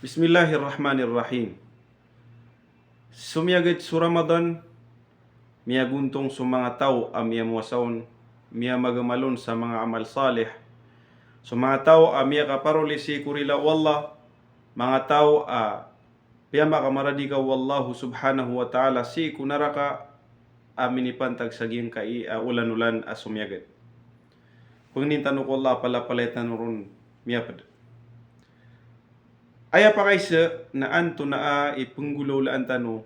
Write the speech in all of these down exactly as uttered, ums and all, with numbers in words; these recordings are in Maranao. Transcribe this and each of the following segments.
Bismillahir Rahmanir Rahim. Somiyagad so Ramadan, miyagontong so manga taw a miyamowasa on, miyamagamal on sa manga amal salih. So manga taw a miyakaparoli sii ko rila o Allah, manga taw a piyamakamaradika o Allah subhanahu wa ta'ala sii ko naraka a minipantag sa giyangkai a olan-olan a somiyagad. Pangnin tano ko Allah a palapalaya tano ron miyapd. Aya pakaiza na antonaa i penggolawlaan tano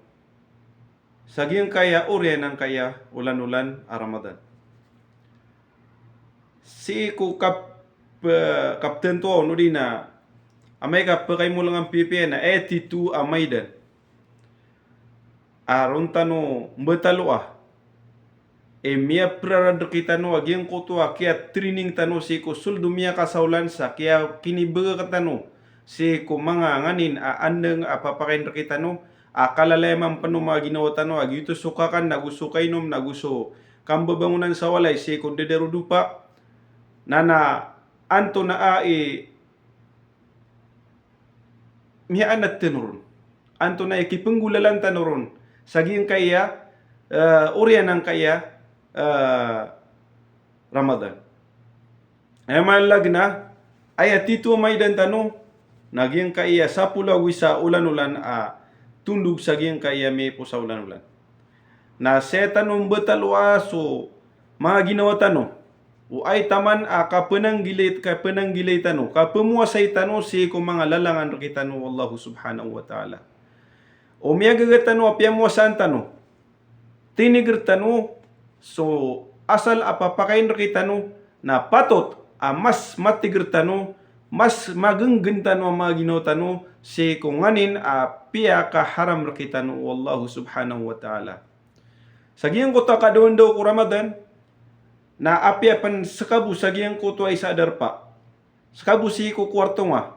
sa giyangkaya oriyan angkaya olan-olan a Ramadan. Sii ko kap-, kaptantoa on odi na amay ka pekaimolngan pipiya na aya tito a maidan a ron tano mbataloa i miyaprarad rektano a giyangkoto a kiyatraining tano sii ko sold o miyakasaolan sa kiyakinibegak tano sii ko manga nganin a andang a papakain rektano a kalalayaman peno manga ginawa tano a giyoto so kakan nago so kainom nago so kambabangonan sa walay sii ko dadarodopa. Na na antonaa i miyaanat tano ron? Antonaa i kipenggolalan tano ron sa giyangkaya, eh, oriyan angkaya, eh, Ramadan? Aya maana lagid na aya tito a maidan tano na giyangkaya sapolo ago isa olan-olan a tondog sa giyangkaya miyaipos a olan-olan. Na saya tano mbataloa so manga ginawa tano o aya taman a kapenanggilai, kapenanggilai tano, kapemowasai tano sii ko manga lalangan rektano o Allah subhanahu wa ta'ala. O miyagaga tano a piyamowasaan tano, tiniger tano so asal a papakain rektano, na patot a mas matiger tano, mas magenggen tano a manga ginawa tano sii ko nganin a piyakaharam rektano o Allah subhanahu wa ta'ala. Sa giyangkoto a kadaondaw ko Ramadan, na apiya pen sekabo sa giyangkoto a isa a darpa, sekabo sii ko kowarto nga,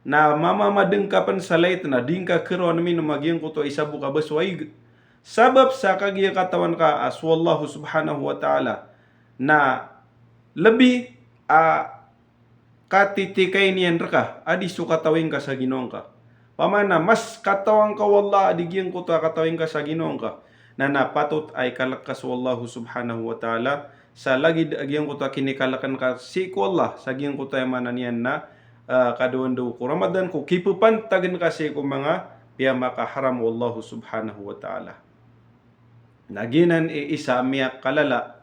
na mamamadeng ka pen sa lait na di ngka kerawan minom a giyangkoto a isa bo ka baso a ig. Sabap sa kagiya katawan ka a so Allah subhanahu wa ta'ala na lebi a katitikain iyan reka a di so katawi ngka sa ginawa ngka. Pamana mas katawan ka o Allah a di giyangkoto a katawi ngka sa ginawa ngka, na na patot a ikalek ka so Allah subhanahu wa ta'ala sa lagid a giyangkoto a kinikaleken ka sii ko Allah sa giyangkoto a aya maana niyan na, ah, kadaondaw ko Ramadan ko kipepantagen ka sii ko manga piyamakaharam o Allah subhanahu wa ta'ala. Na giyanan i isa a miyakalala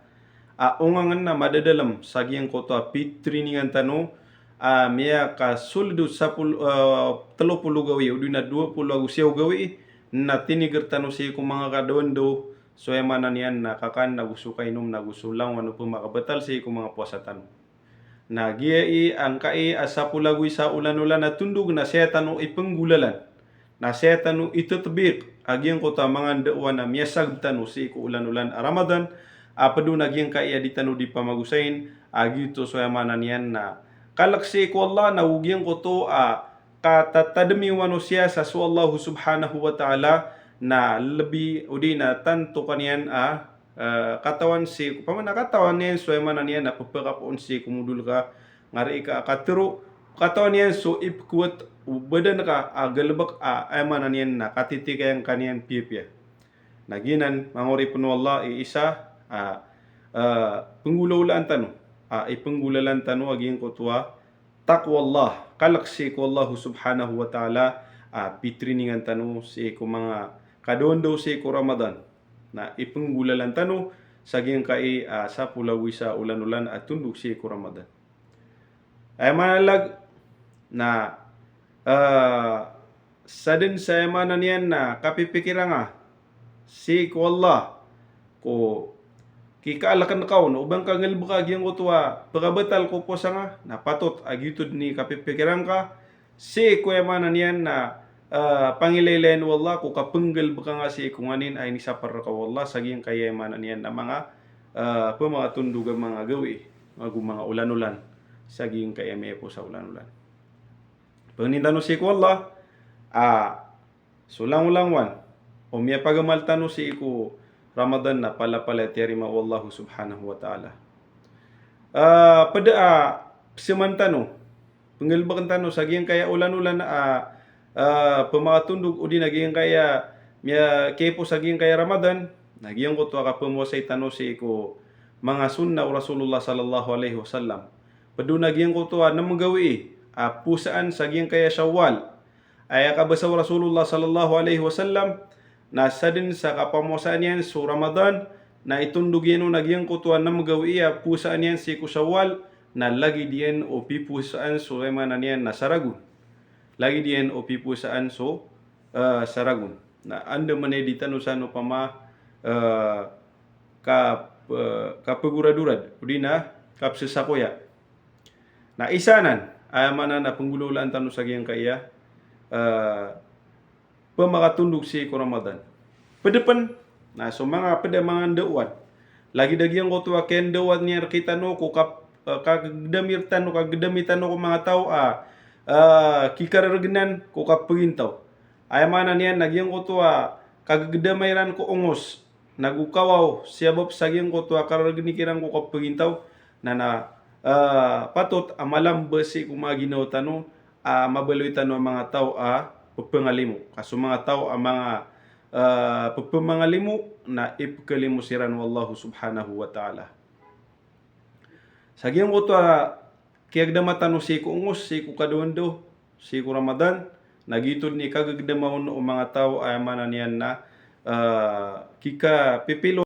a ongangen a madadalem sa giyangkoto a pitrainingan tano a miyakasold o sapolo, ah, telo polo gawii, odi na dowa polo ago siyaw gawii, na tiniger tano sii ko manga kadaondaw so aya maana niyan na kakan nago so kainom nago so langowan o pemakabatal sii ko manga powasa tano. Na giyai angkai a sapolo ago isa olan-olan a tondog na saya tano ipenggolalan. Na saya tano itatbiq a giyangkoto a manga ndaowan a miyasagb tano sii ko olan-olan a Ramadan, a ped on a giyangkai a di tano di pamagosayin, a giyoto so aya maana niyan na kalek sii ko Allah na o giyangkoto a katatademi o manosiya sa so Allah subhanahu wa ta'ala na lebi odi na tanto ka niyan a eh, katawan sii ko, pamana katawan iyan so aya maana niyan na pepakapoon sii ko modol ka, ngari ka katero, katawan iyan so ipkowat o badan ka a galebek a aya maana niyan na katitikayan ka niyan piyapiya. Na giyanan manga oripen o Allah i isa a, eh, penggolawlaan tano, a ipenggolalan tano a giyangkoto a taqwallah, kalek sii ko Allah subhanahu wa ta'ala, a pitrainingan tano sii ko manga kadaondaw sii ko Ramadan. Na ipenggolalan tano sa giyangkai a sapolo ago isa olan-olan a tondog sii ko Ramadan. Aya maana lagid na, eh, sadn sa aya maana niyan na kapipikira ngka sii ko Allah ko kikaaleken ka on, o ba ngka ngalebek a giyangkoto a pekabatal ko powasa nga, na patot a giyoto dn i kapipikira ngka sii ko aya maana niyan na, eh, pangilaylayan o Allah ko kapenggalebeka ngka sii ko nganin a inisapar reka o Allah sa giyangkai a aya maana niyan na manga, eh, pemakatondog a manga gawii ago manga olan-olan sa giyangkai a miyaipos a olan-olan. Pangnin tano sii ko Allah a so langolangowan o miyapagamal tano sii ko Ramadan na palapalaya tiyarima o Allah subhanahu wa ta'ala. Ah, ped a peseman tano, penggalebeken tano sa giyangkai a olan-olan a ah, pmakatondog odi na giyangkaya, miya, kiyapos a giyangkaya Ramadan, na giyangkoto a kapmowasai tano sii ko manga sunnah o Rasulullah sallallahu alaihi wasallam. Pd on a giyangkoto a nem gawii a powasaan sa giyangkaya Shawwal. Aya kabasa o Rasulullah sallallahu alaihi wasallam, na sadn sa kapamowasaan iyan so Ramadan, na itondog iyan on a giyangkoto a nem gawii a powasaan iyan sii ko Shawwal, na lagid iyan o pipowasaan so, aya maana niyan na, saragon. Lagid iyan o pipowasaan so, eh, saragon. Na andamanaya di tano san opama, eh, kap-, eh, kapgoradorad, odi na kapsesakoya. Na isa anan, aya maana na pnggolawlaan tano sa giyangkaya, eh, pmakatondog sii ko Ramadan. Pd pn, na so manga pd a manga ndao on. Lagid a giyangkoto a kiyandao niyan rktano ko kap-, eh, kagdami rktano, kagdami tano ko manga taw a, eh, kikarargnan ko kapgintaw. Aya maana niyan na giyangkoto a kagdama iran ko ongos, nago kawaw, sabap sa giyangkoto a karargni kiran ko kapgintaw, na, na, eh, patot a malamba sii ko manga ginawa tano, a mabaloy tano a manga taw a pphangalimo. Ka so manga taw a manga, eh, pphangalimo na ipkhalimo siran o Allah subhanahu wa ta'ala. Sa giyangkoto a kiyagdama tano sii ko ongos, sii ko kadaondaw, sii ko Ramadan, na giyoto dn i kagagdama on o manga taw a, aya maana niyan na, eh, kikapipilo